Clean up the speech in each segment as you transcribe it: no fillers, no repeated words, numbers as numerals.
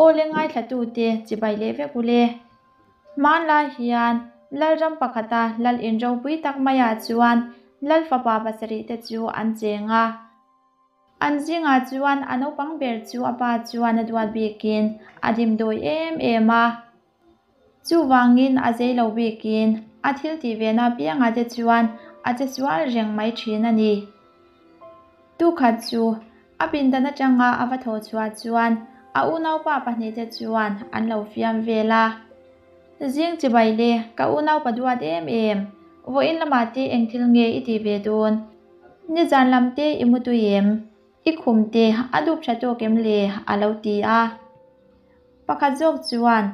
Aw le ngaithlatute chibai leh vek u le. Hmanlai hian Lalram pakhata Lal in ropui tak maiah chuan Lal fapa pasarihte chu an cheng a. An zingah chuan a naupang ber chu a pa chuan a duat bikin a dimdawi em em a. Chuvangin a zei lo bikin a thil tih ve na piangah te chuan a che sual reng mai thin a ni. Tukhat chu a pindan atanga a va thawh chhuah chuan a unaupa pahnihte chuan an lo fiam vel a. Zing chibai le, ka unaupa duat em em, vawiin lamah te eng thil nge i tih ve dawn? Nizan lam te i mu tui em? I khum te a dup tha tawk em le? a lo ti a. Pakhat zawk chuan,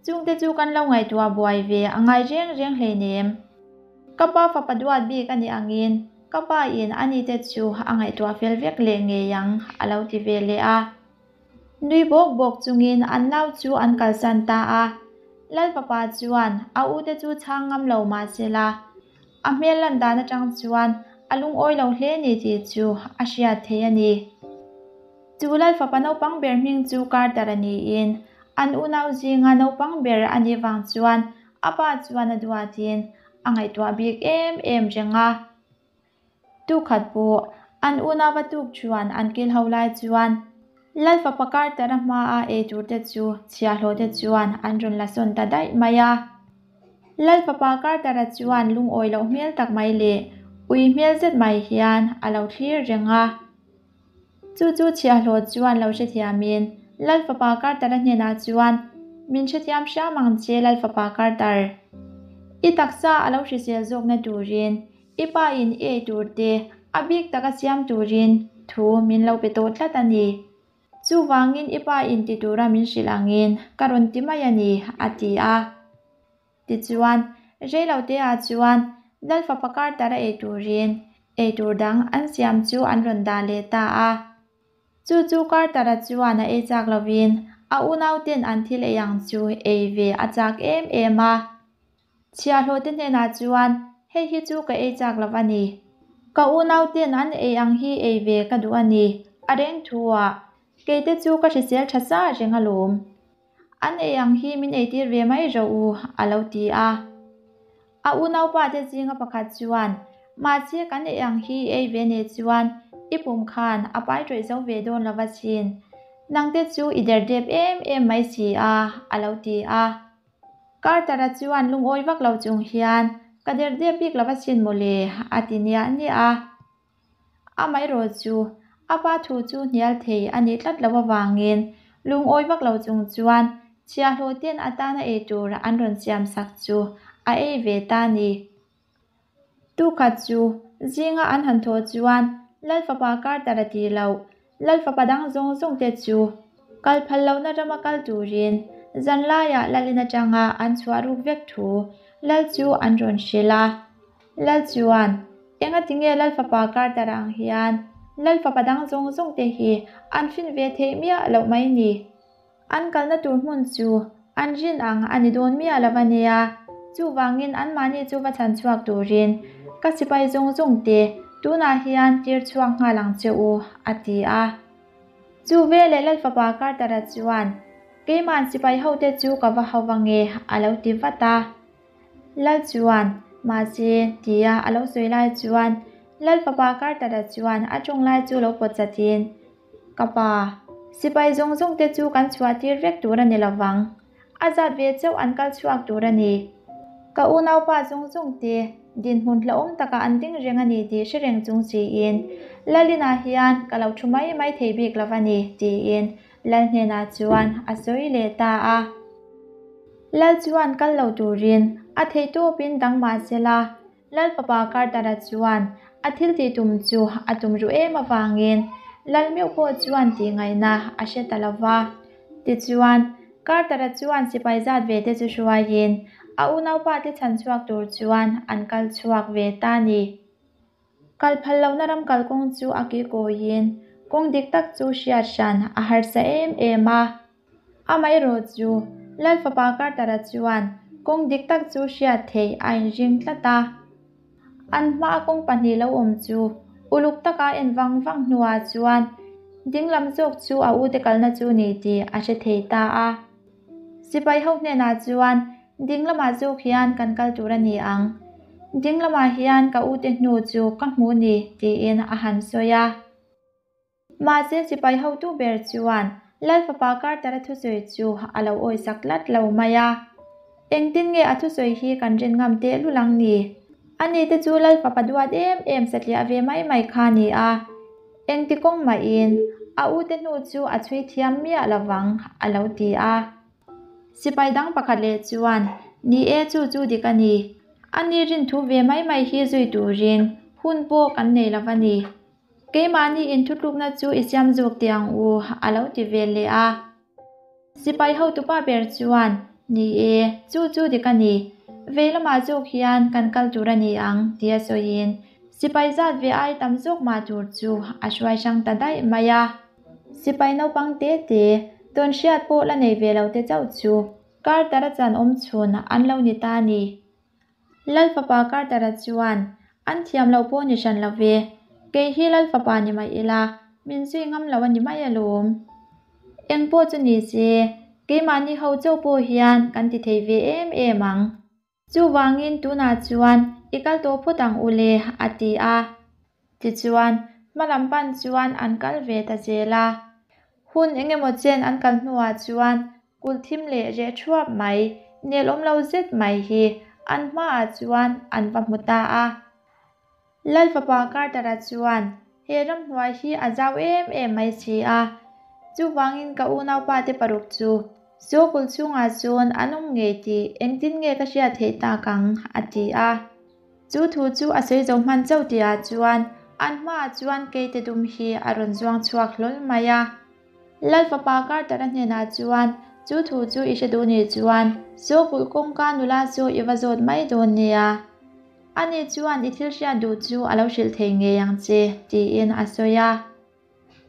Chungte chu kan lo ngaihtuah buai ve a ngai reng reng hleinem. Ka pa fapa duat bik a nih angin ka pa in a nite chu a ngaihtuah fel vek leh ngei ang, a lo ti ve leh a. Nui bawk bawk chungin an nau chu an kalsan ta a. Lal fapa chuan a ute chu chhang ngam lo mah sela, a hmel lan dan atang chuan a lungawi lo hle ni tih chu a hriat thei a ni. Chu Lal fapa naupang ber hming chu Carter a niin an unau zinga naupang ber a nih vang chuan a pa chuan a duatin a ngaihtuah bik em em reng a. Tukhat pawh an unau a tuk chuan an kil ho lai chuan Lal fapa Carter-a hmaa ei tur te chu chhiahhlawh te chuan an rawn la sawn ta daih mai a. Lal fapa Carter-a chuan lungawi loh hmel tak mai leh ui hmel zet mai hian a lo thlir reng a. Chu chu chhiahhlawh chuan lo hrethiamin Lal fapa Carter-a hnenah chuan, Min hrethiam hram ang che Lal fapa Carter. I taksa a lo hrisel zawkna turin i pa in i ei tur te a bik taka siam turin thu min lo pe tawh tlat a ni. Chuvangin i pa in ti tura min hrilh angin ka rawn ti mai a ni, a ti a. Tichuan, reiloteah chuan Lal fapa Carter-a ei turin eitur dang an siam chu an rawn dah leh ta a. Chu chu Carter-a chuan a ei chak lovin a unauten an thil ei ang chu ei ve a chak em em a. Chhiahhlawhte hnenah chuan, Hei hi chu ka ei chak lo a ni. Ka unauten an ei ang hi ei ve ka duh a ni, a reng thu-ah. Keite chu ka hrisel tha sa reng alawm. An ei ang hi min eitir ve mai rawh u, a lo ti a. A unaupa te zinga pakhat chuan, Mahse kan ei ang hi i ei ve nei chuan i pum khan a pai ṭawih zo ve dawn lo va chin. Nangte chu i derdep em em mai si a, a lo ti a. Carter-a chuan lungawi vak lo chung hian, Ka derdep bik lo va chin mawle, a ti niah niah a. Amaherawh chu, a pa thu chu hnial thei a nih tlat loh avangin lungawi vak lo chung chuan chhiahhlawh ten atana ei tur an rawn siam sak chu a ei ve ta a ni. Tukhat chu zinga an han thawh chuan Lal fapa Carter a tih loh, Lal fapa dang zawng zawng te chu kal phal lohna rama kal turin zanlaiah Lalin atanga an chhuah ruk vek thu Lal chu an rawn hrilh a. Lal chuan, Enga tinge Lal fapa Carter ang hian Lal fapa dang zawng zawng te hi an fin ve theih miah loh mai ni? An kalna tur hmun chu an rin ang a ni dawn miah lo a nia. Chuvangin anmahni chu va chhan chhuak turin ka sipai zawng zawng te tunah hian tir chhuak nghal ang che u, a ti a. Chu veleh Lal fapa Carter-a chuan, Keima'n sipai hote chu ka va hau ange, a lo ti vat a. Lal chuan, Mahse, tia a lo sawi lai chuan Lal fapa Carter-a chuan a tawng lai chu lo pawt chatin, Ka pa, sipai zawng zawng te chu kan chhuah tir vek tur a ni lo vang. A zat ve chauh an kal chhuak tur a ni. Ka unaupa zawng zawng te dinhmun hlauhawm takah an ding reng a ni tih hre reng chung siin Lalinah hian ka lo thu mai mai thei bik lo va ni, tiin Lal hnenah chuan a sawi leh ta a. Lal chuan kal lo turin a theih tawpin dang mah se la, Lal fapa Carter-a chuan a thil tih tum chu a tum ruh em avangin Lal meuh pawh chuan tih ngaihna a hre ta lo va. Tichuan, Carter-a chuan sipai zat ve te chu hruaiin a unaupa te chhan chhuak tur chuan an kal chhuak ve ta a ni. Kal phal lohna ram kalkawng chu a kikawiin kawng dik tak chu hriat hran a harsa em em a. Amaherawh chu, Lal fapa Carter-a chuan kawng dik tak chu hriat theih a inring tlat a. An hmaa kawng pahnih lo awm chu uluk taka en vang vang hnuah chuan Dinglam zawk chu a ute kalna chu ni tih a hre thei ta a. Sipai ho hnenah chuan, Dinglamah zawk hian kan kal tur a ni ang. Dinglamah hian ka ute hnu chu ka hmu ni, tiin a han sawi a. Mahse sipai hotu ber chuan Lal fapa Carter-a thusawi chu a lo awisak tlat lo mai a. Engtin nge a thusawi hi kan rin ngam tehlul ang ni? Ani te chu Lal fapa duat em em satliah ve mai mai kha a ni a. Engti kawng mahin a ute hnu chu a chhui thiam miah lovang, a lo ti a. Sipai dang pakhat leh chuan, Ni e, chu chu dik a ni. Ani rinthu ve mai mai hi zui turin hun pawh kan nei lo va ni. Keimahni inthutlukna chu i siam zawk teh ang u, a lo ti ve leh a. Sipai hotupa ber chuan, Ni e, chu chu dik a ni. Vei lamah zawk hian kan kal tur a ni ang, tia sawiin sipai zat ve ai tam zawk mah tur chu a hruai hrang ta daih mai a. Sipai naupang te te, tawn hriat pawh la nei ve lo te chauh chu Carter-a chan awm chhun an lo ni ta a ni. Lal fapa Carter-a chuan, An thiam loh pawh ni hran lo ve. Kei hi Lal fapa ni mai ila, min zui ngam lo a ni mai alawm. Eng pawh chu ni se, keimahni ho chauh pawh hian kan ti thei ve em em ang. Chuvangin tunah chuan i kal tawh phawt ang u le, a ti a. Tichuan, hmalam pan chuan an kal ve ta zel a. Hun eng emaw chen an kal hnuah chuan Kulh thim leh reh thuap mai, nel awm lo zet mai hi an hmaah chuan an va hmu ta a. Lal fapa Carter-a chuan, He ramhnuai hi a zau em em mai si a, chuvangin ka unaupa te paruk chu saw kulh chhungah chuan an awm ngei tih engtin nge ka hriat theih tak ang? a ti a. Chu thu chu a sawi zo hman chauh tihah chuan an hmaah chuan keite dum hi a rawn zuang chhuak hlawl mai a. Lal fapa Carter-a hnenah chuan, Chu thu chu i hre duh nih chuan, saw kulh kawngka nula chu i va zawt mai dawn nia. Ani chuan i thil hriat duh chu a lo hrilh thei ngei ang che, tiin a sawi a.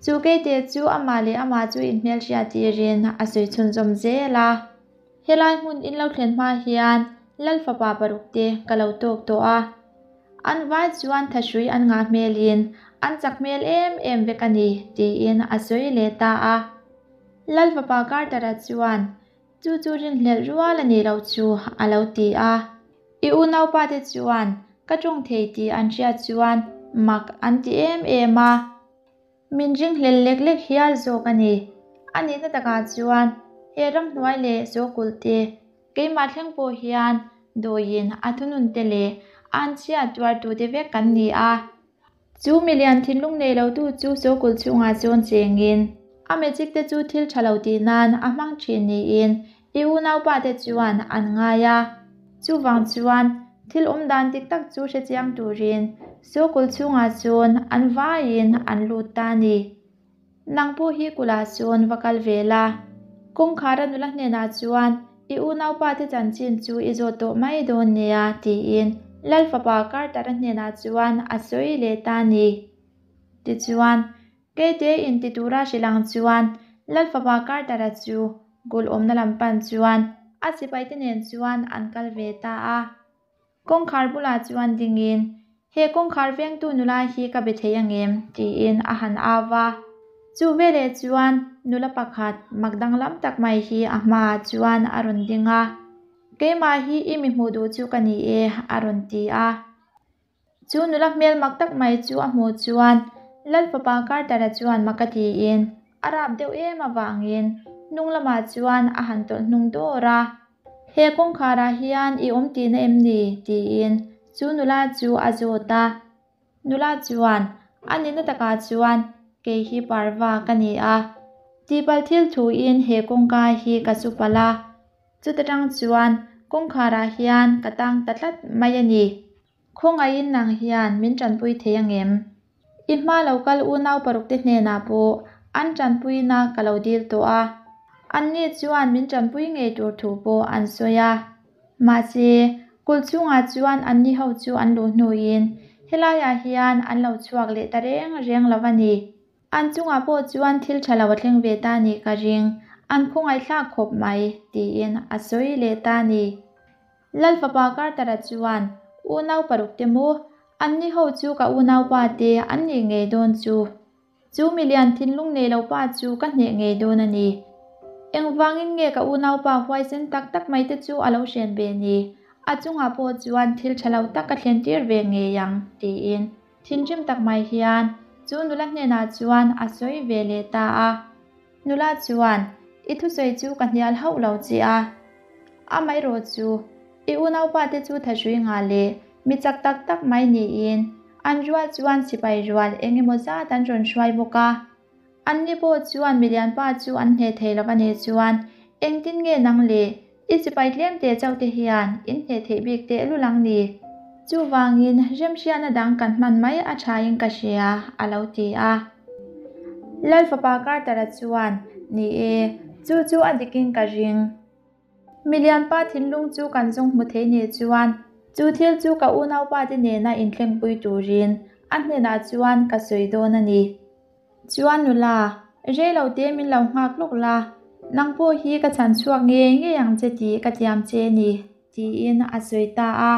Chu keite chu amah leh amah chu inhmelhriat tirin a sawi chhunzawm zel a. Helai hmun in lo thlen hma hian Lal fapa paruk te ka lo tawk tawh a. An vai chuan thahrui an ngah hmelin an chak hmel em em vek a ni, tiin a sawi leh ta a. Lal fapa Carter-a chuan, Chu chu rinhlelh rual a nih loh chu, a lo ti a. I unaupa te chuan ka tawng thei tih an hriat chuan mak an ti em em a. Min ringhlel lek lek hial zawk a ni. A nihna takah chuan he ramhnuai leh zawkulh te, keimah thleng pawh hian dawiin a thunun te leh anchhia tuartute vek kan ni a. Chu milian thinlung nei lotu chu zawkulh chhungah chuan chengin a magic te chu thil tha lo tih nan a hmang thin niin I unaupa te chuan an ngai a, chuvang chuan thil awm dan dik tak chu hre chiang turin Sawkul chhungah chuan an vaiin an lut ta a ni. Nang pawh hi kulah chuan va kal ve la, kawngkhara nula hnenah chuan i unaupa te chanchin chu i zawt tawh mai dawn nia tiin Lal fapa Carter-a hnenah chuan a sawi leh ta a ni. Tichuan, Keite inti tura hrilh ang chuan Lal fapa Carter-a chu Gul awmna lam pan chuan a sipaite nen chuan an kal ve ta a. Kawngkhar bulah chuan dingin, He kawngkhar vengtu nula hi ka be thei angem? tiin a han au va. Chu veleh chuan nula pakhat mak danglam tak mai hi a hmaah chuan a rawn ding a, Keimah hi i mi hmuh duh chu ka ni e, a rawn ti a. Chu nula hmel mak tak mai chu a hmuh chuan Lal fapa Carter-a chuan mak a tiin a rap deuh em avangin hnung lamah chuan a han tawlh hnung dawr a. He kawngkharah hian i awm tihna em ni? tiin chu nula chu a zawt a. Nula chuan, A nihna takah chuan kei hi parva ka ni a. Tihpalh thil thuin he kawngka hi ka chu palh a. Chuta tang chuan kawngkharah hian ka tang ta tlat mai a ni. Khawngaihin nang hian min tanpui thei angem? I hma lo kal unau parukte hnenah pawh an tanpuina ka lo dil tawh a. Anni chuan min tanpui ngei tur thu pawh an sawi a. Mahse, kulh chhungah chuan anni ho chu an luh hnuin helaiah hian an lo chhuak leh ta reng reng lo a ni. An chungah pawh chuan thil tha lo a thleng ve ta nih ka ring, an khawngaihthlak khawp mai, tiin a sawi leh ta a ni. Lal fapa Carter-a chuan, Unau paruk te maw? Anni ho chu ka unaupa te an nih ngei dawn chu. Chu milian thinlung nei lo pa chu ka hneh ngei dawn a ni. Engvangin nge ka unaupa huaisen tak tak mai te chu a lo hren ve ni? A chungah pawh chuan thil tha lo tak ka thlen tir ve ngei ang, tiin thinrim tak mai hian chu nula hnenah chuan a sawi ve leh ta a. Nula chuan, I thusawi chu ka hnial hauh lo che a. Amaherawh chu, i unaupa te chu thahrui ngah leh mi chak tak tak mai niin an rual chuan sipai rual eng emaw zat an rawn hruai bawk a. Anni pawh chuan milianpa chu an hneh thei lo a nih chuan engtin nge nang le i sipai tlem teh chauh te hian in hneh theih bik teh lul ang ni? Chuvangin remhriatna dang kan hman mai a thain ka hria a lo ti a. Lal fapa Carter-a chuan, Ni e, chu chu a dikin ka ring. Milianpa thinlung chu kan zawng hmu thei nih chuan chu thil chu ka unaupa te nena inthlengpui turin a hnenah chuan ka sawi dawn a ni. Chuan nula, rei lo te min lo nghak lawk la, nang pawh hi ka chhan chhuak ngei ngei ang che tih ka tiam che ni, tiin a sawi ta a.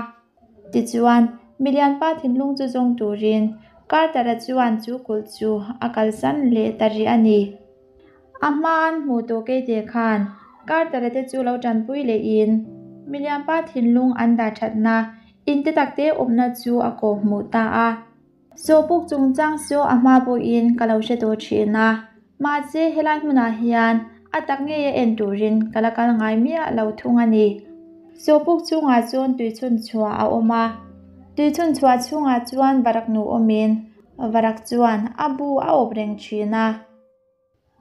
Tichuan, milianpa thinlung chu zawng turin Carter-a chuan chu kulh chu a kalsan leh ta rih a ni. A hma an hmuh tawh keite khan Carter-a te chu lo tanpui lehin milianpa thinlung an dah thatna in te takte awmna chu a kawh hmuh ta a. Sawhpuk chungchang chu a hma pawhin ka lo hre tawh thin a, mahse helai hmunah hian a tak ngeia en turin ka la kal ngai miah lo thung a ni. Sawhpuk chungah chuan tuichhun chhuah a awm a, tuichhun chhuah chhungah chuan varak nu awmin varak chuan a bu a awp reng thin a.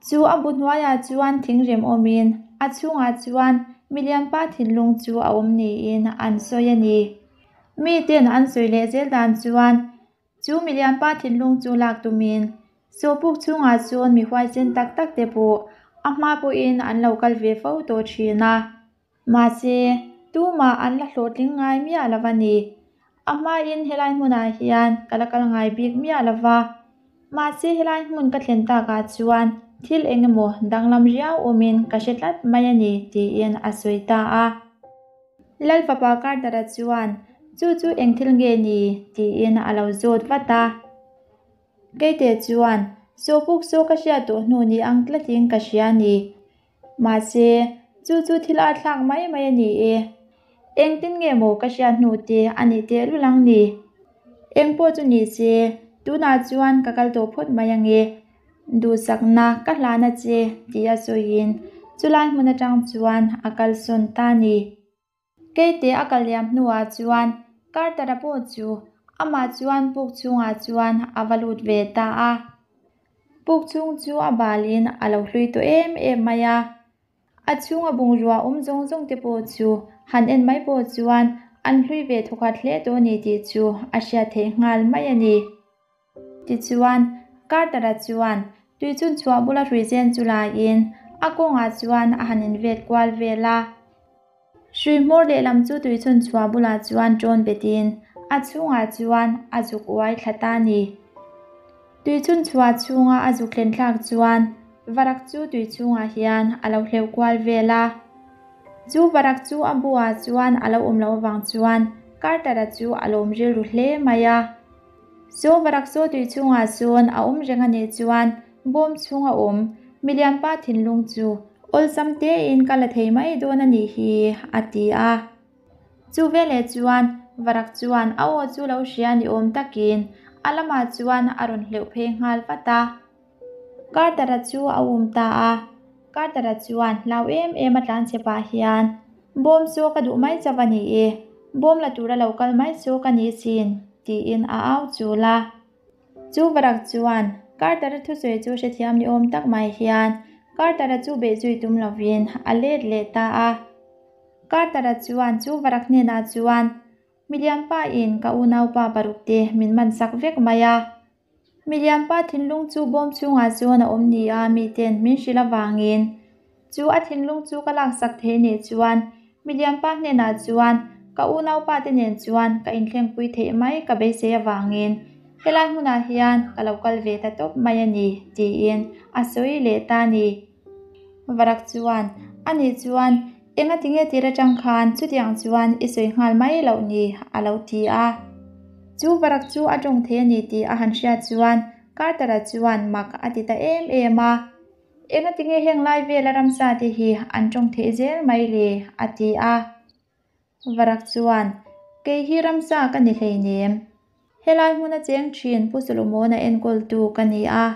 Chu a bu hnuaiah chuan thingrem awmin a chhungah chuan milianpa thinlung chu a awm niin an sawi a ni. Miten an sawi leh zel dan chuan chu milianpa thinlung chu lak tumin sawhpuk chhungah chuan mi huaisen tak tak te pawh a hma pawhin an lo kal ve fo tawh thin a. Mahse, tumah an la hlawhtling ngai miah lo a ni. A hmain helai hmunah hian ka la kal ngai bik miah lo va. Mahse, helai hmun ka thlen takah chuan thil eng emaw danglam riau awmin ka hre tlat mai a ni, tiin a sawi ta a. Lal fapa Carter-a chuan, Chu chu eng thil nge ni? tiin a lo zawt vat a. Keite chuan, Sawhpuk saw ka hriat tawh hnu ni ang tlatin ka hria a ni. Mahse, chu chu thil a thlak mai mai a ni e. Engtin nge maw ka hriat hnu te a nih tehlul ang ni? Eng pawh chu ni se, tunah chuan ka kal tawh phawt mai ange. Duhsakna ka hlan a che tih a sawiin chulai hmun atang chuan a kalsawn ta a ni. Keite a kal liam hnuah chuan Carter-a pawh chu amah chuan puk chhungah chuan a va lut ve ta a. Puk chhung chu a balin a lo hlui tawh em em mai a. A chhunga bungrua awm zawng zawng te pawh chu han en mai pawh chuan an hlui ve thawkhat hle tawh a ni tih chu a hriat theih nghal mai a ni. Tichuan, Carter-a chuan tui chhun chhuah bula hrui zen chu laiin a kawngah chuan a han invet kual vel a. Hrui hmawr lehlam chu tui chhun chhuah bulah chuan ṭawn betin a chhungah chuan a zuk uai thla ta a ni. Tui chhun chhuah chhunga a zuk thlen thlak chuan varak chu tui chhungah hian a lo hleuh kual vel a. Chu varak chu a buah chuan a lo awm loh avang chuan Carter-a chu a lawm rilru hle mai a. Saw varak saw tui chhungah sawn a awm reng a nih chuan bawm chhung a awm milianpa thinlung chu awlsam tein ka la thei mai dawn a nih hi a ti a. Chu veleh chuan varak chuan a aw chu lo hria ni awm takin a lamah chuan a rawn hleuh phei nghal vat a. Carter-a chu a um ta a, Carter-a chuan hlau em em a tlan che pah hian, Bawm chu ka duh mai chauh a ni e, bawm la tura lo kal mai chu ka ni sin, tiin a au chul a. Chu varak chuan Carter-a thusawi chu hrethiam ni awm tak mai hian Carter-a chu beih zui tum lovin a let leh ta a. Carter-a chuan chu varak hnenah chuan, Milianpa in ka unaupa paruk te min man sak vek mai a. Milianpa thinlung chu bawm chhungah chuan a awm ni a, miten min hrilh avangin chu a thinlung chu ka laksak thei nih chuan Milianpa hnenah chuan ka unaupa te nen chuan ka inthlengpui theih mai ka beisei avangin helai hmunah hian ka lo kal ve ta tawp mai a ni tiin a sawi leh ta a ni. Varak chuan, Anih chuan Enga tinge tir atang khan chutiang chuan i sawi nghal mai loh ni? a lo ti a. Chu varak chu a tawng thei a ni tih a han hriat chuan Carter-a chuan mak a ti ta em em a. Engatinge heng lai vela ramsa te hi an tawng theih zel mai le? a ti a. Varak chuan, Kei hi ramsa ka ni hleinem. Helai hmuna cheng thin Pu Solomon-a enkawltu ka ni a.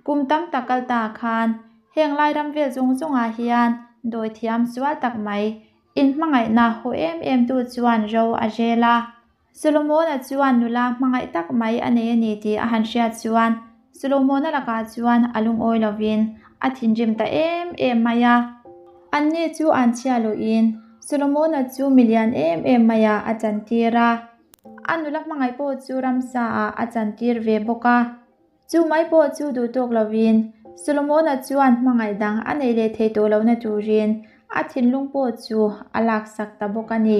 Kum tam tak kal ta khan heng lai ram vel zawng zawngah hian dawi thiam sual tak mai inhmangaihna haw em em tu chuan ro a rel a. Solomon-a chuan nula hmangaih tak mai a nei a ni tih a han hriat chuan Solomon-a lakah chuan a lungawi lovin a thinrim ta em em mai a. Anni chu an chhia luhin Solomon-a chu milian em em maiah a chantir a. A nula hmangaih pawh chu ramsa ah a chantir ve bawk a. Chu mai pawh chu duh tawk lovin Solomona chuan hmangaih dang a neih leh thei tawh lohna turin a thinlung pawh chu a laksak ta bawk a ni.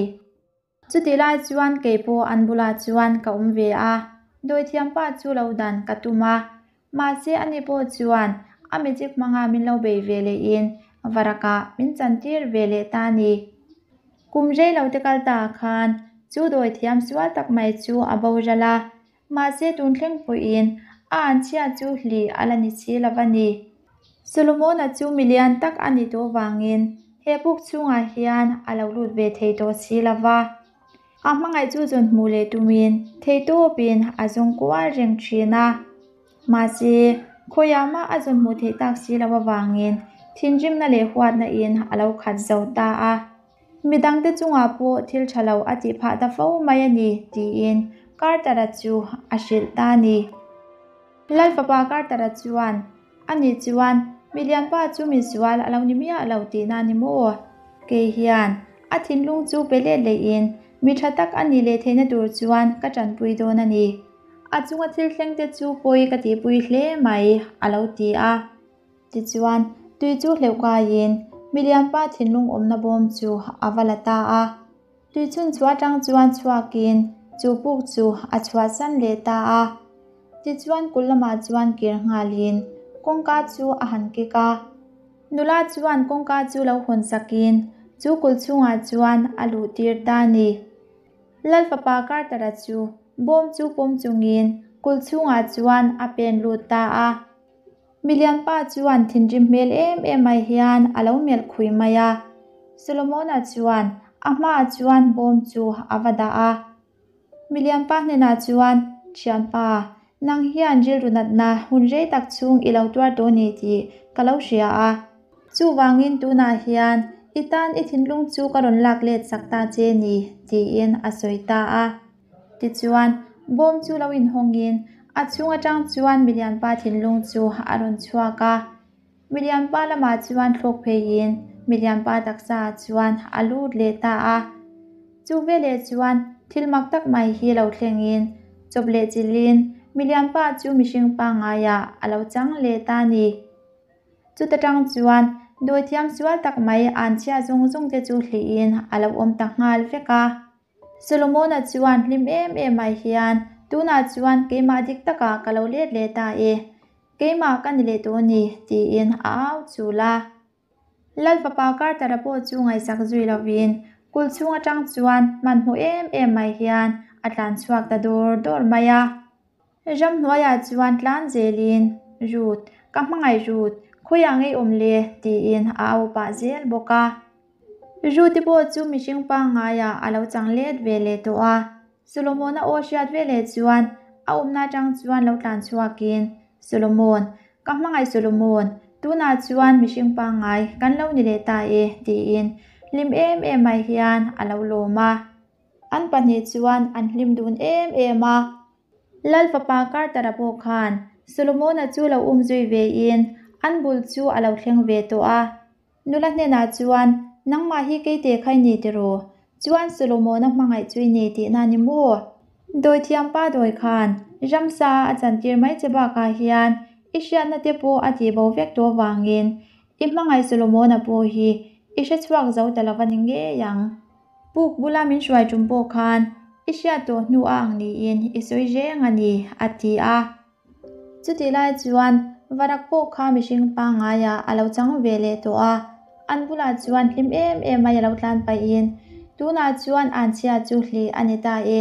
Chutih lai chuan kei pawh an bulah chuan ka awm ve a, dawithiampa chu lo dan ka tum a, mahse ani pawh chuan a magic hmanga min lo bei ve lehin varakah min chantir ve leh ta a ni. Kum rei lo te kal ta khan chu dawithiam sual tak mai chu a boral a, Mahse tun thleng pawhin a anchhia chu hlih a la ni si lo a ni. Solomona chu milian tak a ni tawh vangin he buk chhungah hian a lo lut ve thei tawh si lo va. A hmangaih chu zawn hmuh leh tumin theitawpin a zawng kual reng thin a. Mahse khawiah mah a zawn hmuh theih tak si lo avangin thinrimna leh huatna in a lo khat zo ta a. Midangte chungah pawh thil tha lo a tih phah ta fo mai a ni, tiin Carter-a chu a hrilh ta a ni. Lal fapa Carter-a chuan, Ani chuan milianpa chu misual a lo ni miah lo tihna a ni maw? Kei hian a thinlung chu pe let lehin mi tha tak a nih leh theihna tur chuan ka tanpui dawn a ni. A chunga thil thlengte chu pawi ka tihpui hle mai, a lo ti a. Tichuan, tui chu hleuh kaiin milianpa thinlung awmna bawm chu a va la ta a. Tui chhun chhuah atang chuan chhuakin chu puk chu a chhuahsan leh ta a. Tichuan kul lamah chuan kir nghalin kawngka chu a han kik a. Nula chuan kawngka chu lo hawn sakin chu kul chhungah chuan a luh tir ta a ni. Lal fapa Carter-a chu bawm chu pawm chungin kul chhungah chuan a pen lut ta a. Milianpa chuan thinrim hmel em em mai hian a lo melh khui mai a. Solomona chuan a hmaah chuan bawm chu a va dah a. Milianpa hnenah chuan, Thianpa, nang hian rilru natna hun rei tak chhung i lo tuar tawh ni tih ka lo hria a. Chuvangin tunah hian i tan i thinlung chu ka rawn lak let sak ta che ni, tiin a sawi ta a. Tichuan, bawm chu lo inhawngin a chhung atang chuan milianpa thinlung chu a rawn chhuak a. Milianpa lamah chuan thlawk pheiin milianpa taksaah chuan a lut leh ta a. Chu veleh chuan thil mak tak mai hi lo thlengin chawp leh chilhin milianpa chu mihring pangaiah a lo chang leh ta a ni. Chuta tang chuan dawithiam sual tak mai anchhia zawng zawng te chu hlihin a lo awm ta nghal vek a. Solomona chuan hlim em em mai hian, Tunah chuan keimah dik takah ka lo let leh ta e, keimah ka ni leh tawh a ni, tiin a au chul a. Lal fapa Carter-a pawh chu ngaihsak zui lovin kulh chhung atang chuan hmanhmawh em em mai hian a tlan chhuak ta dawr dawr mai a. Ramhnuaiah chuan tlan zelin, Ruth, ka hmangaih Ruth, khawiah ngei awm le? tiin a au pah zel bawk a. Ruth-i pawh chu mihring pangngaiah a lo chang let ve leh tawh a. Solomon-a aw hriat ve leh chuan a awmna atang chuan lo tlan chhuakin, Solomon, ka hmangaih Solomon, tunah chuan mihring pangngai kan lo ni leh ta e, tiin hlim em em mai hian a lo lawm a. An pahnih chuan an hlim dun em em a. Lal fapa Carter-a pawh khan Solomon-a chu lo um zui vein an bul chu a lo thleng ve tawh a. Nula hnenah chuan, Nangmah hi keite kha i ni tiraw? Chuan Solomon-a hmangaih chu i ni tihna a ni maw? Dawithiam pa dawi khan ramsa a chantir mai che bakah hian i hriatna te pawh a tihbo vek tawh avangin i hmangaih Solomon-a pawh hi i hrechhuak zo ta lo va ni ngei ang. Puk bula min hruai tum pawh khan i hriat tawh hnu a ang niin i sawi reng a ni, a ti a. Chutih lai chuan Varak pawh kha mihring pangngaiah a lo chang ve leh tawh a, an bulah chuan hlim em em mai a lo tlan pahin, Tunah chuan anchhia chu hlih a ni ta e,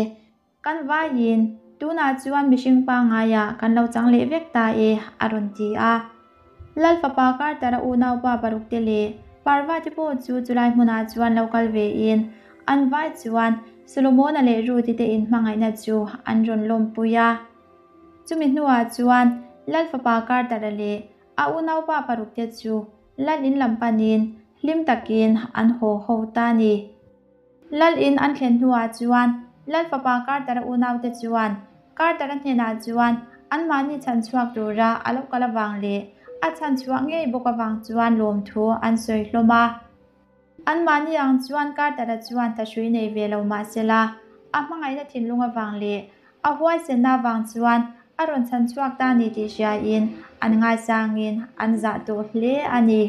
kan vaiin. Tunah chuan mihring pangngaiah kan lo chang leh vek ta e, a rawn ti a. Lal fapa Carter-a unaupa parukte leh Parvati pawh chu chulai hmunah chuan lo kal vein an vai chuan Solomon-a leh Ruth-i te inhmangaihna chu an rawn lawmpui a. Chumi hnuah chuan Lal fapa Carter-a leh a unaupa parukte chu Lal in lam panin hlim takin an haw ho ta a ni. Lal in an thlen hnuah chuan Lal fapa Carter-a unaute chuan Carter-a hnenah chuan anmahni chhan chhuak tura a lo kal avang leh a chhan chhuah ngei bawk avang chuan lawmthu an sawi hlawm a. Anmahni ang chuan Carter-a chuan thahrui nei ve lo mah sela, a hmangaihna thinlung avang leh a huaisenna avang chuan a rawn chhan chhuak ta ni tih hriain an ngaisangin an zah tawh hle a ni.